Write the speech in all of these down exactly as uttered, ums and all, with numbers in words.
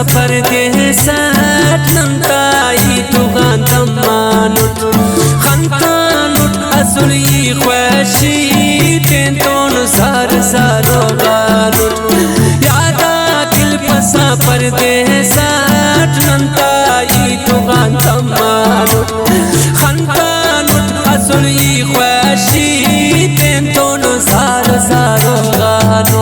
پردیس اٹ نن تا ہیت و غان تمانٹ، خنتانٹ اسل ای خوشی تینتون زار زار و غانٹ۔ یاد آ کلپسا پردیس اٹ نن تا ہیت و غان تمانٹ، خنتانٹ اسل ای خوشی تینتون زار زار و غانٹ۔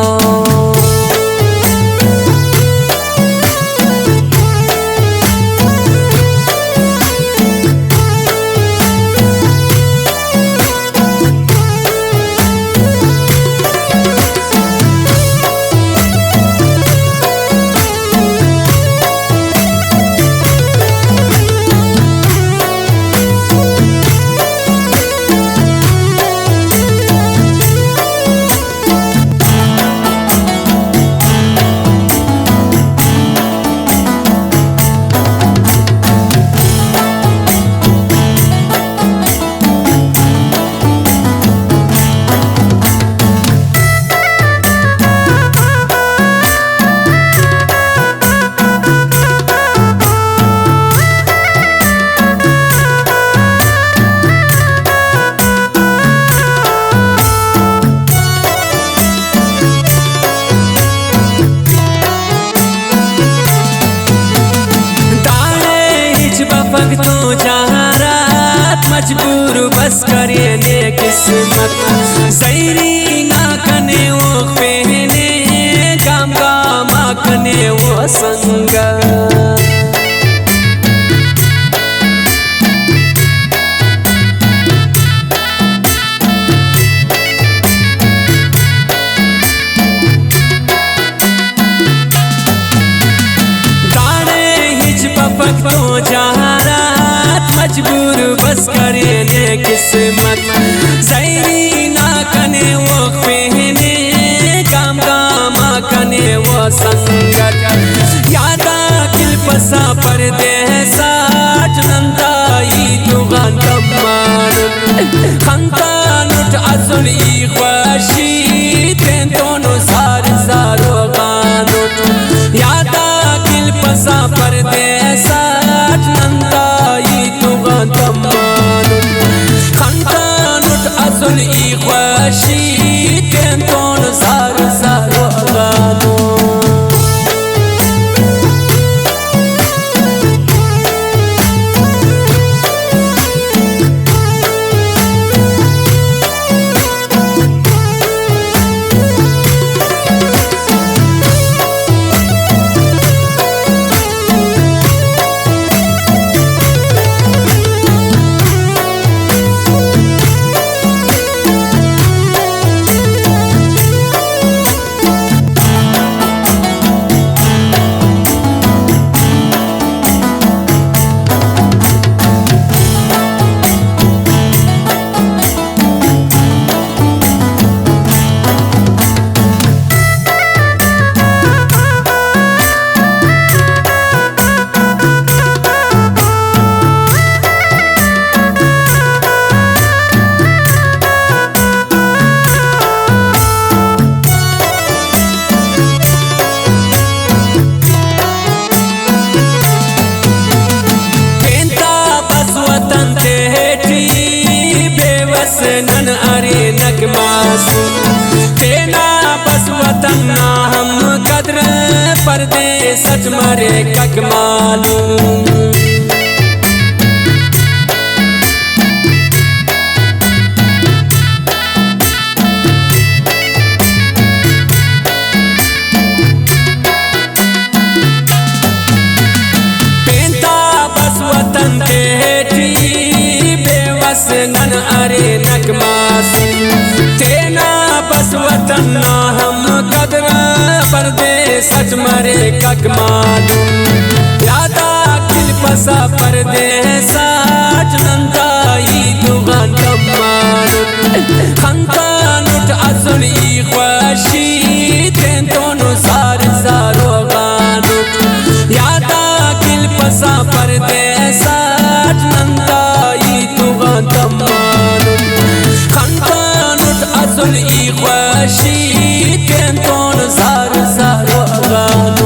داڑے ہچ بفک تو جہارات، مجبور بس کرینے قسمت۔ زہری نا کنے او پہنے، گام گام آ کنے او سنگت۔ داڑے ہچ بفک تو جہارات، مجبور بس کرینے قسمت۔ زہری نا کنے او پہنے، گام گام آ کنے او سنگت۔ یاد آ کلپسا پردیس اٹ نن تا ہیت و غان تمانٹ، خنتانٹ اسل ای خوشی تینتون زار زار و غانٹ۔ یاد آ کلپسا پردیس اٹ نن تا ہیت و غان تمانٹ، خنتانٹ اسل ای خوشی تینتون زار زار و غانٹ۔ پین تا بس وطن تیٹی بے وس نن ارینک معصوم۔ تینا بس وطن نا ہم قدر پردیس اٹ مریکک معلوم۔ پین تا بس وطن تیٹی بے وس نن ارینک معصوم۔ تینا بس وطن نا ہم قدر پردیس اٹ مریکک معلوم۔ یادا کلپسہ پردیس اٹ نن تا ہیت و غان تمانٹ، خنتانٹ اسل ای خوشی تینتون زار زار و غانٹ۔ یادا کلپسہ پردیس اٹ نن تا ہیت و غان تمانٹ، خنتانٹ اسل ای خوشی تینتون زار زار و غانٹ۔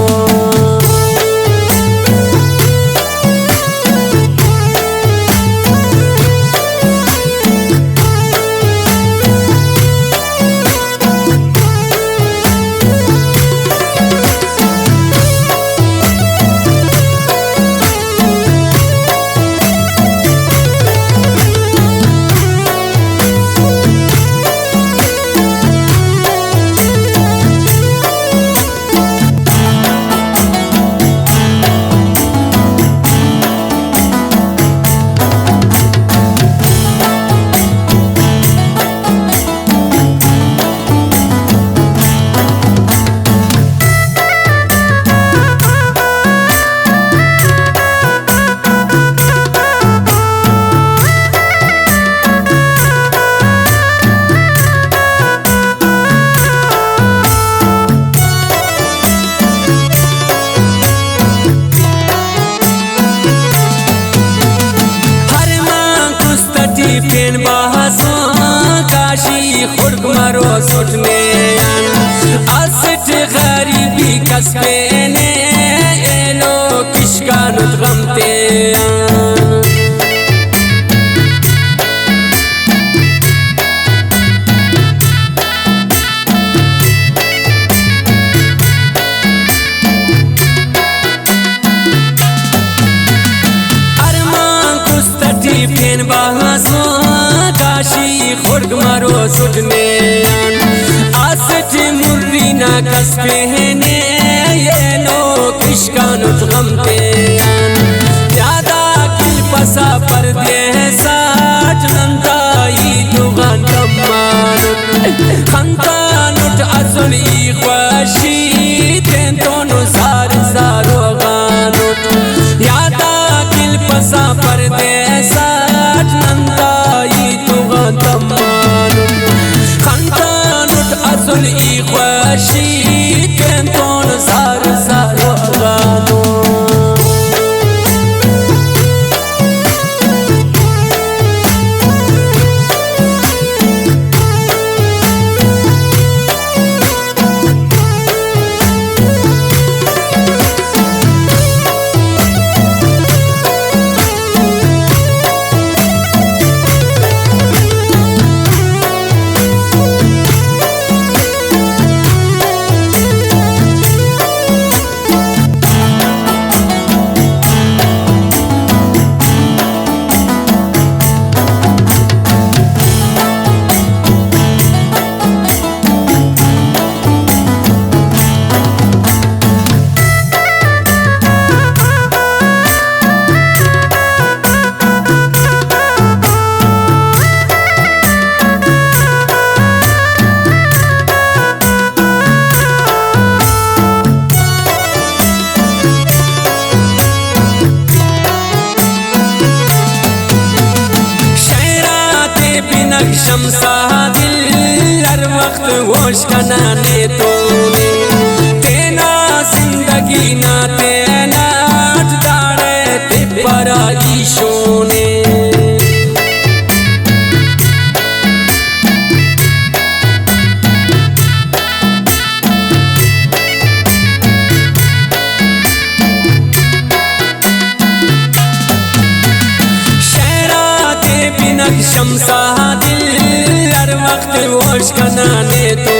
اسٹ غریبی کس پین ءِ، ایلو کشکانٹ غم تیان۔ ارمان کست ٹی پین باسو، کاشی خڑک مرو سٹنے آن۔ اسٹ مری نا کس پین ءِ، ایلو کشکانٹ غم تیان۔ یادا کلپسا پردیس اٹ ننتا ای تغان تمانٹ۔ خنتانٹ اسل ای خوشی تینتون زار زارو غانٹ۔ یادا کلپسا پردیس اٹ ننتا ای تغان تمانٹ۔ خنتانٹ اسل ای خوشی تینتون زار زارو غانٹ۔ شعر آتے بنگ شمس آ دل، ہر وخت ہوش کنا نے تو نے۔ تینا زندگی نا تیناٹ داڑے تپرہ ای شونے۔ شعر آتے بنگ شمس آ دل، ہر وخت ہوش کنا نے تو